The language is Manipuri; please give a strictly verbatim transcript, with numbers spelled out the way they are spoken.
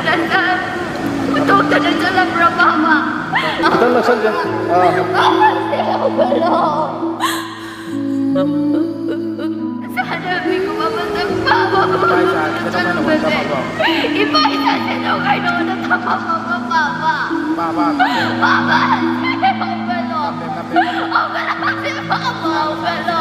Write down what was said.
ꯅꯪ ꯍꯨꯟꯗꯣꯛꯇꯅ ꯆꯠꯂꯝꯕ꯭ꯔꯣ, ꯃꯥꯃ? ꯈꯤꯇꯪ ꯅꯛꯁꯟꯁꯦ꯫ ꯑꯥ꯫ ꯃꯥꯃꯁꯦ ꯍꯧꯒꯠꯂꯣ꯫ ꯁꯥꯟꯅꯕꯤꯒꯨꯝꯕ ꯃꯁꯛ ꯐꯕ ꯏꯄꯥ ꯏꯆꯥ ꯈꯤꯇꯪ ꯆꯠꯂꯨꯕꯁꯦ꯫ ꯏꯄꯥ ꯏꯆꯥꯁꯦ ꯅꯨꯡꯉꯥꯏꯅ ꯊꯝꯃꯝꯃꯕ, ꯃꯥꯃ? ꯃꯥꯃ꯫ ꯃꯥꯃꯁꯦ ꯍꯧꯒꯠꯂꯣ꯫ ꯀꯞꯄꯦ, ꯀꯞꯄꯦ꯫ ꯍꯧꯒꯠꯂꯣ, ꯃꯥꯃ, ꯍꯧꯒꯠꯂꯣ꯫